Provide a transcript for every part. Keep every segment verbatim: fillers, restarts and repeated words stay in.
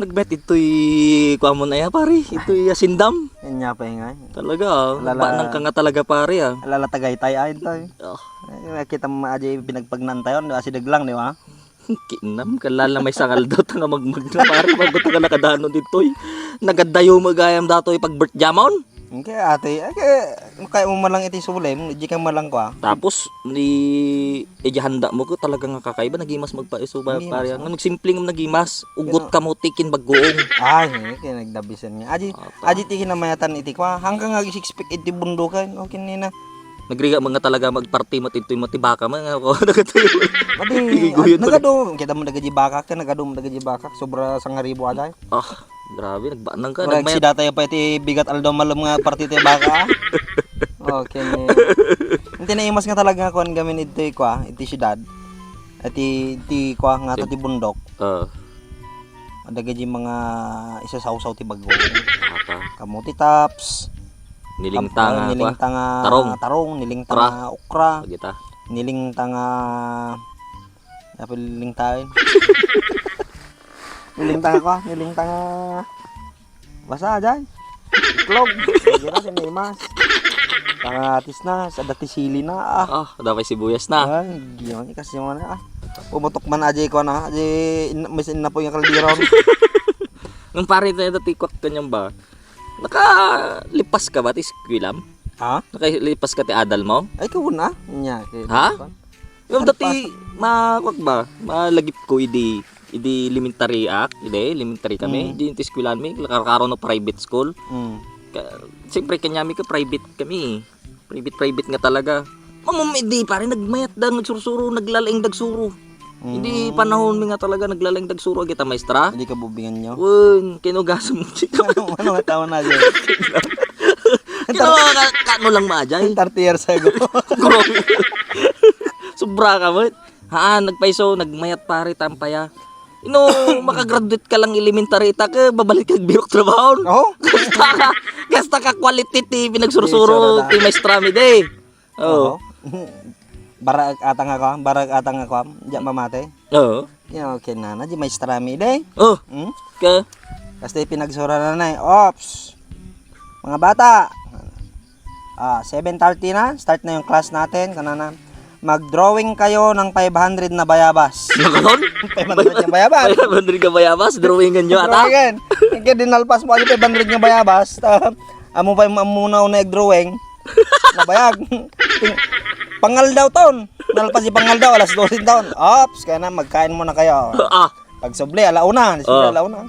Nagmet itoy kuamon aya, pare. Itoy asindam. Anya pa nga. Talaga, ah. Alala- Banang ka nga talaga, pare, ah. Alala Tagaytay, ay, ito, eh. Ah. Ay, nakita mo, aja, pinagpagnan tayo, di ba? Asideg lang, di ba? Kinam, kalala may sangal daw, tanga magmag na, pare, bago ta ka nakadano ditoy. Nagadayo mo gayam datoy pag birthday mon. Okay, ate, ay, kaya, kaya mo malang iti sulim, di ka malang kwa. Tapos, ni, iti handa mo ko, talaga nga kakaiba, nagimas magpaiso ba, Nagimas, pare, ah. Nga magsimple nga nagimas, ugot Kaya- ka mo, tikin bagoong. Ay, eh, kaya nagdabisan nga. Aji, Apa? Aji, tikin na mayatan iti kwa. Hanggang nga expect iti bundukan, okay nina. Nagriga mga talaga magparti mo, tintoy mo, ti baka mo, nga ako, nagatuyo. Madi, Igiguyon mo. Nagado, kita mo nagaji baka, ka, nagado mo nagaji baka, sobra sangaribo aday. Ah, grabe, nagbanang ka, Murag nagmayat. Si data pa iti bigat aldaw malem nga parti ti baka, ah. Okay. Iti naimas nga talaga nga kuan gamin iti kua, iti syudad. Iti, iti kua nga Sim- iti bundok. Ah. Adda gaji mga isasawsaw ti bago. Apa? Kamuti tops. Niling Kam-, tanga, eh, niling kua? Tanga Tarong. Tarong, niling Okra. Tanga okra. Agita. Niling tanga, apil niling tayo. Niling tanga kua, niling tanga. Basta, jay. Itlog. Dira, sinimas. Tanga atis na, sa dati sili na, ah. Ah, dapat sibuyas na. Ay, giyan, kasi yung ano, ah. Pumutok man, ajay ko na, ajay, in-, mas inapoy nga kaldiron. Nung pare tayo dati kwak kanyang ba? Nakalipas ka ba ti eskwela? Ha? Nakalipas ka ti adal mo? Ay, ikaw na. Nya, kay Ha? Yung Ano dati, pa? Ma-, kwak ba? Malagip ko idi, idi elementary ak, idi elementary kami, Mm. di yung ti eskwelahan mi, karkaro no private school. Mm. Ka-, siyempre, kanyami ka private kami. Private, private nga talaga. Mamum, idi, pare, nagmayat da, nagsursuro, naglalaing dagsuro. Hindi Mm. Panahon mi nga talaga naglalaing dagsuro, kita maestra. Hindi ka bubingan nyo? Wen, kinugasan mo, chika. Ano, ano nga taon na yun? Kino ka, kano lang maajay? Thirty years ago. Grabe. Sobra ka, met. Haan, nagpaiso, nagmayat pare, tampaya. Ino, makagraduate ka lang elementary, ta ka, babalik kag birok trabaho. Oh? Kasta ka, kasta ka quality ti pinagsursuro Yes, wala na. Ti maestra mi, de. Oh. Oho. Barag ata nga kuam, barag ata nga kuam, diak mamati. Oo. Yan, okay na, na, di maestra mi, de. Oh. Hmm? Ka? Kasta pinagsura na na, eh. Ops. Mga bata. Ah, seven thirty na, start na yung class natin. Kanana, mag-drawing kayo ng five hundred na bayabas. Nakaron? Five hundred yung bayabas. Five hundred ka bayabas, drawingan nyo ata? Drawingan. Kaya dinalpas mo, ano, five hundred nga bayabas. Ta-, amo pa yung amuna na drawing. Nabayag. Ting-, pangal daw taon. Nalpas yung pangal daw, alas dose taon. Ops, kaya na, magkain muna kayo. Ah. Pagsubli, ala una. Subli, Ah. Ala una.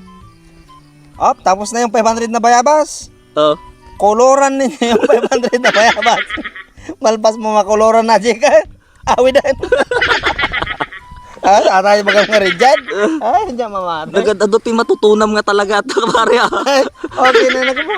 Op, tapos na yung five hundred na bayabas. Oh. Koloran ninyo yung five hundred na bayabas. Malpas mo makoloran na, Jika. Awidan. Ah, atay baga nga reject. Ah, hindi mamati. Nagad-, ado ti matutunam nga talaga ato, pare, ah. Okay na, nagpo.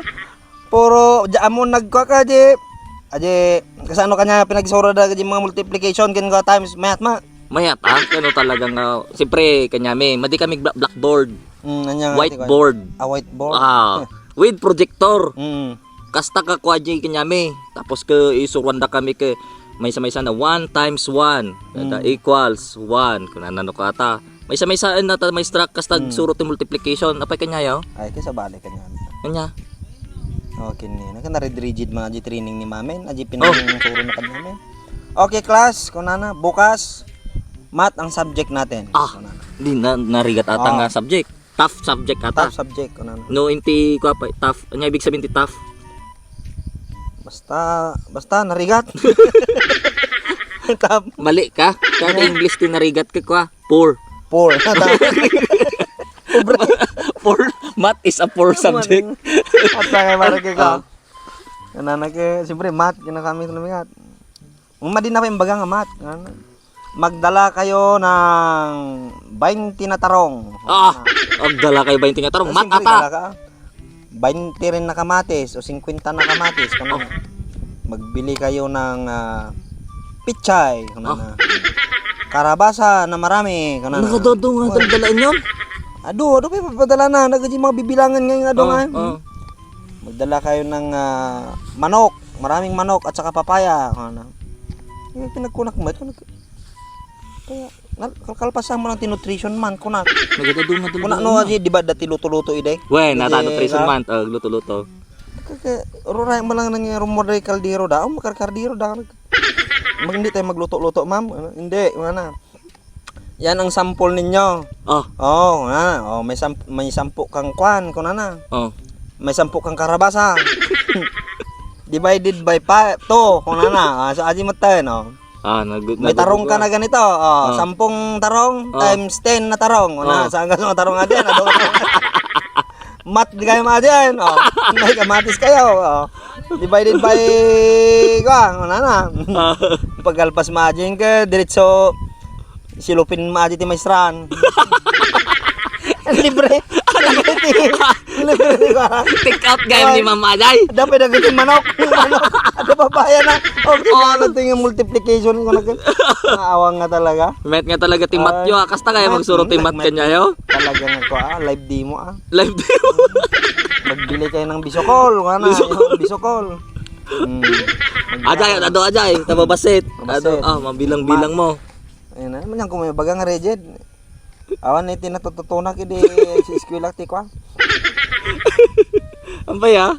Puro, di, amo nagkuha ka, di. Adi, kasano kanya pinagsuro da, di mga multiplication, ken ko times, math, ma. Mayat, ah, kano talaga nga, siyempre, kanyami, madi kami bla-, blackboard. Mm, anya nga, Whiteboard. Ah, whiteboard. Ah, with projector. Mm. Kasta ka kua di kanyami. Tapos ke isuruan da kami ke maysa-maysa na one times one, da Mm. equals one. Kung ano ka ata. Maysa-maysa na ta maestra kasta Mm. suro ti multiplication. Apay kanya yo? Ay, kaya sa balik kanya. Kanya. Okay, ni. Naka na red rigid mga di training ni Mamen. Aji Oh. pinang suro na kanya, men. Okay, class, kunana, bukas, math ang subject natin. Ah, Kunana. Di na, narigat ata Oh. nga subject. Tough subject ata. Tough subject, kunana. No, inti ko apa, tough. Ano ibig sabihin ti tough? Basta, basta narigat. Tough. Mali ka. Kaya ti English ti narigat ka, kwa. Poor. Poor. Pobre. Poor. Math is a poor subject. At sa kay Marike ka. Ah. Ano na ke, siyempre, math, kinakamit na math. Ang madi na pa yung baga nga math. Ano? Magdala kayo ng bainte na tarong. Ah! Magdala kayo bainte nga tarong. Tapos Math siyempre, ata. Dala ka, bainte rin na kamatis o singkwenta na kamatis. Kung Oh. ano, magbili kayo ng, ah, pichay. Kung Oh. ano. Karabasa na marami. Kung ano. Nakadodo nga Well, daldala inyo? Ado, ado pa yung papadala na. Nagaji mga bibilangan ngayon, ado Oh, nga. oh. Magdala kayo ng, ah, manok. Maraming manok at saka papaya. Kung ano. Yung pinagkunak mo, ito nag-, kaya, Nal-, kalkalpasan mo lang ti nutrition month, kunak. Nagad-adu nga Kuna duldulan no, na. Aji, di ba, dati luto-luto, ide? Wen, nata Ide, nutrition ka? Month, oh, luto-luto. Kaka, ruray mo lang nang rumor day kaldero da. Oh, makar-kaldero da. Mag, hindi tayo magluto-luto, ma'am. Ano? Hindi, wala na. Yan ang sample ninyo. Oh. Oh, na. Oh, may sam-, may sampu kang kwan, kuna na. Oh. May sampu kang karabasa. Divided by pa-, two, kuna na. Ah, so, aji mo tayo, no? Ah, nag-, May tarong ka na ganito, oh, Ah. sampung tarong Ah. times ten na tarong. Una, Ah. saan ka sa tarong nga dyan? Ano? Mat, di kayo mga dyan, oh. May kamatis kayo, oh. Divided by, kuwan, wala na. Ah. Pagkalpas mo dyan ka, diretso, silupin mo dyan ti maestran. Libre. Libre ti, libre ti ba? Take out gayam ni Ay. Mama Ajay. Dapat na gayam manok. Manok. Ada pa ba yan, ah? Okay, Oh. na, ano, ito yung multiplication ko na. Ang awang nga talaga. Met nga talaga ti Ay, matyo, ah. Kasta kaya met, magsuro ti met, mat met. Kanyayo? Talaga nga ko, ah. Live demo, ah. Live demo. Magbili kayo ng bisokol, nga na, Bisokol. yung bisokol. Hmm. Ajay, ado, Ajay. Tababasit. Tababasit. Ado, ah, mabilang-bilang Mat. mo. Ayun na, man yan kung may bagang rigid. Awan na iti natututunak idi sa eskwela ti kwa. Ampay, ah.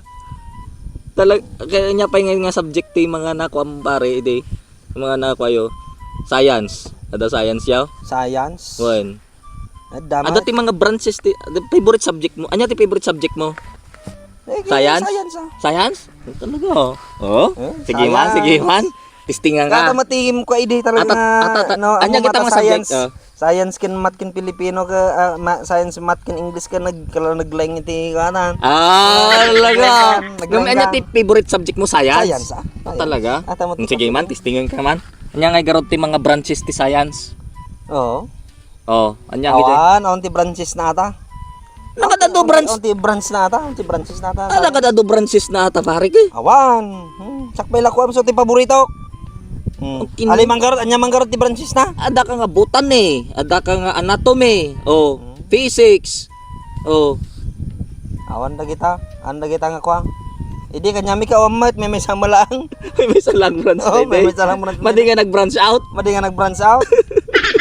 Talag-, kaya niya pa nga, nga subject ti mga nakuan pare, idi. Mga nakuayo. Science. Ada science yaw? Science? Wen. Ada Ada ti mga branches ti, ada favorite subject mo? Anya ti favorite subject mo? Eh, Science? Science, ah. Science? Talaga, oh. Oh? Eh, Sige man, science. sige man. Testingan ka. Kada matim ko, idi talaga Atat-, nga, atat-, no, anya amo kita mata mga subject, science. oh. Science ken math ken Filipino ka, ah, ma-, science, math ken English ka nag-, kala-, naglaing iti kanan. Ah, talaga. Naglaing Ngem anya ka. ti favorite subject mo, science? Science, ah. Ah, Science. talaga? Ah, tama, Sige tama. man, testingan ka man. Anya nga igarod ti mga branches ti science? Oo. Oh, anya nga iti? Awan, awan ti branches na ata. Nakadado Awan, branch. awan ti branch na ata, awan ti branches na ata. Ah, nakadado branches na ata, pare, ki? Awan. Hmm, sakbay la ko, so ti paborito. Hmm. Okay. Ali manggarot, anya manggarot ti branches na? Ada ka nga botany, ada ka nga anatomy, oh, Hmm. physics, oh. Awan dagita, awan dagita nga kwa. Idi kanyami ka, awan met, may, may sama lang. May, may salang branch Oo, na may, ide. may salang branch na Madi ide. nga nag-branch out. Madi nga nag-branch out.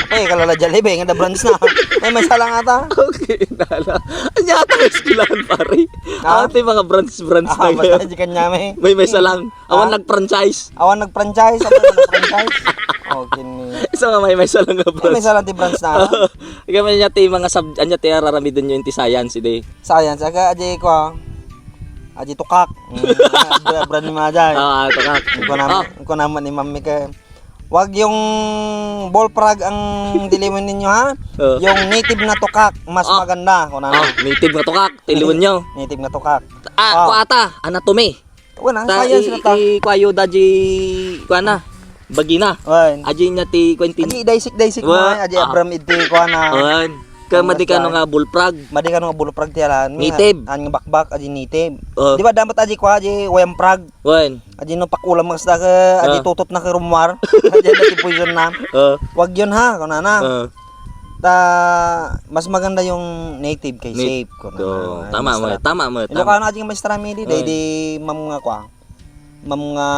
Ay, kalala Jollibee, nga da-branch na. May, may salang ata. Okay, nala. Anya ata nga eskwelahan, pare? Ha? Ate, mga branch-branch Ah, na basta yan. di kanyami. May, may salang. Awan Ha? nag-franchise. Awan nag-franchise, awan nag-franchise. Okay ni. Isa nga may, may salang nga Ay, branch. may salang ti branch na. Ikaw, anya ti mga sub-, anya ti araramiden nyo inti science, ide? Science, aga, aji ko, ah. Aji tukak. Mm, bra-, brand ni Majay. Ah, tukak. Ang kunam-, Ah. ang kunam ni Mami ka, "Wag yung bullfrog ang tiliwan ninyo, ha? Oh. Yung native na tukak, mas Ah. maganda." Kunam. Ah, native na tukak, tiliwan nyo. Native na tukak. Ah, Ah. kuata, anatomy. Wala, Ta-, science i-, na ta. i-, kuayo da ji, kuana, bagina. Wan. Aji niya ti kuan ti Aji, daisik, daisik mo, Wa-, eh. Aji, ah. Abram, iti, kuana. Wan. Ka Ang madi ka no nasyan. nga bullfrog. Madi ka no nga bullfrog ti alan. Native. An nga bakbak, aji native. Oh. Di ba, dapat aji kua, aji wayang frog? Wan. Aji no pakulam nga sda ka, aji Ah. tutot na ka rumwar. Aji na ti poison na. Oh. Wag yun ha, kuna na. Oh. Ta, mas maganda yung native kay Nat-, safe, kuna na. Oo, Ay, tama mo, maestra. tama mo, tama. Ilocano aji nga maestra mi di, Ay. di, di, ma'am nga kua. Ma'am nga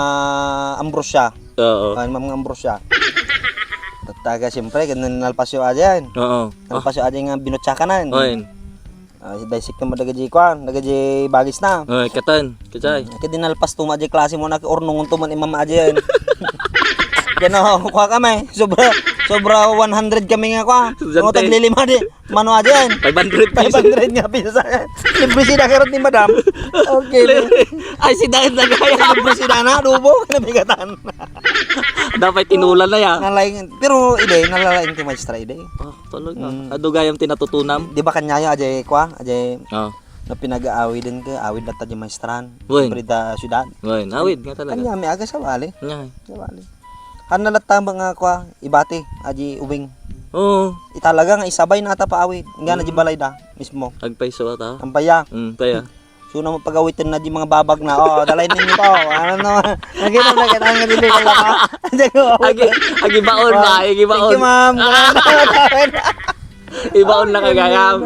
Ambrosia. Oo. Ay, Ma'am nga Ambrosia. Tattaga, siyempre, ganun nalpasyo aja yan. Oo. Nalpasyo aja nga binutsakanan. Oy. Ah, si Daisik naman daga di kwan, daga di bagis na. Oy, katan, kachay. Hmm, kaya dinalpas to, maji klase mo na, urnungon to man imam aja yan. Gano, kuha kami. Sobra, sobra one hundred kami nga, kuha. Estudyante. Mga taglilima di. Mano aja yan? Five hundred pesos. Five hundred nga pesos. Libre sida karot ni madam. Okay. Ay, si Dayan na gaya. Libre sida na, adobo, kinabigatan. Dapat tinulan na ya. Nalaing, pero ide, nalalaing ti maestra ide. Ah, talaga. Mm. Adu gayam ti natutunam. Di ba kanyayo, ajay, kwa? Ajay, Ah. no pinag-aawiden ka, awid latta di maestran. Wen. Siyempre da syudad. Wen, awid nga talaga. Kanya, may aga sa bali. Nya. Sa bali. Kan nalatta nga kwa, ibati, aji uwing. Oo. Italaga nga isabay na ata paawid. Nga na di Mm. balay da, mismo. Agpayso ata. Ampaya. Mm, kaya. So, na pag-awitan na di mga babag na. Oh, dalay ninyo to. Ano no? Nakita, nakita nga dili ka lang, ha? Agi, agi baon ba? Agi baon. Thank you, ma'am. Ibaon na kagayam.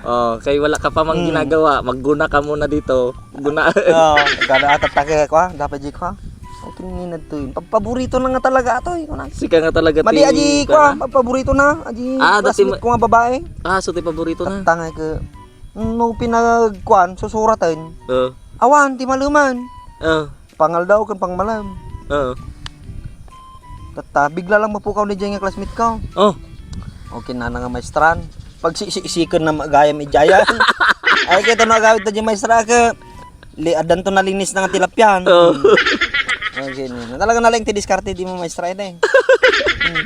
Oh, kay wala ka pa mang Mm. ginagawa, magguna ka muna dito. Guna. Oh, kada atat ta kaya ko, ah. Dapat di ko, ah. Kinina to yun. Pagpaborito na nga talaga ato eh. Kuna. Sika nga talaga Madi aji kwa, pagpaborito na. Aji ah, dati classmate ko nga babae. Ah, so ti paborito na. Tanga ka. No pinagkuan, susuratan. Uh. Awan, ti maluman. Uh. Pangaldaw kan pangmalam. Uh. Tatta, bigla lang mapukaw ni Jay nga classmate ko. Oh. Okay na nga maestran. Pag si si si na magayam ijayan. Ay kaya to nagawid na Jay maestra ka. Li adan to nalinis na nga tilapia. Oh. Okay, na. Talaga na lang ti diskarte di mo maestra ide. Hmm.